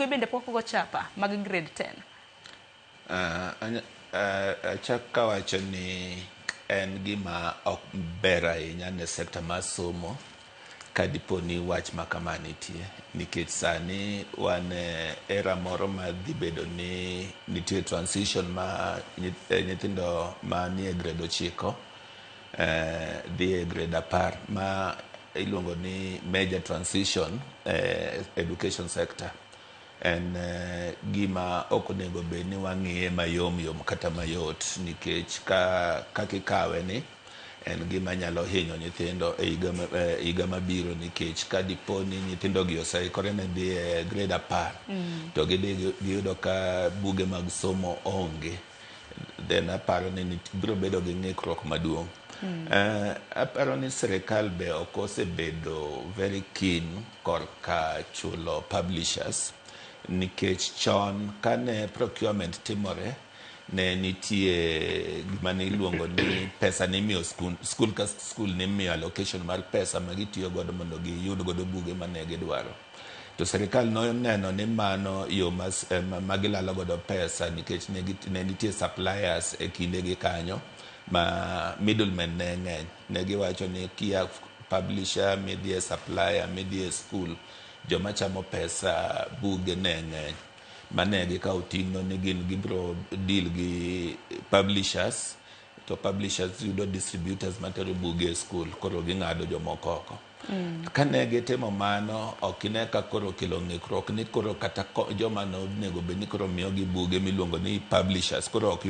Migoyi bende pok ogo chapa mag grade 10. Achak kawacho ni en gima ok ber ahinya ne sekta mar somo ka dipo ni wach ma kama nitie, nikech sani wan e era moro ma dhi bedo ni nitie transition ma nyithindo manie grade 9 dhi e grade 10, ma iluongo ni major transition education sector. En gima ok onego bed ni wang'iye mayom yom kata mayot, nikech ka kaka ikawe ni en gima nyalo hinyo nyithindo e higa mabiro, nikech ka dipo ni nyithindo gi oseikore ne dhi e grade 10 to gidhi giyudo ka buge mag somo onge, then aparo ni biro bedo gi ng'ikruok maduong'. Aparo ni sirikal be ok osebedo very keen korka chulo publishers, nikech chon kane procurement timore ne nitie gima ne iluongo ni pesa nimiyo skul, skul ka skul nimiyo allocation mar pesa ma gitiyo godo mondo giyud godo buge mane gidwaro. To sirikal noneno ni mano yo ma gilalo godo pesa, nikech ne nitie suppliers e kinde gi kanyo ma middlemen ne ng'eny. Ne giwacho ni kia publisher midhi e supplier midhi e school, joma chamo pesa buge ne ng'eny, mane gikawo ting'no ni gin gibro deal gi publishers, to publishers yudo distributors matero buge e school, koro ging'ado jomoko oko. Kane gitimo mano, ok ine ka koro kelo ng'ikruok ni koro kata joma nonego bed ni koro miyogi buge miluongo ni publishers koro ok.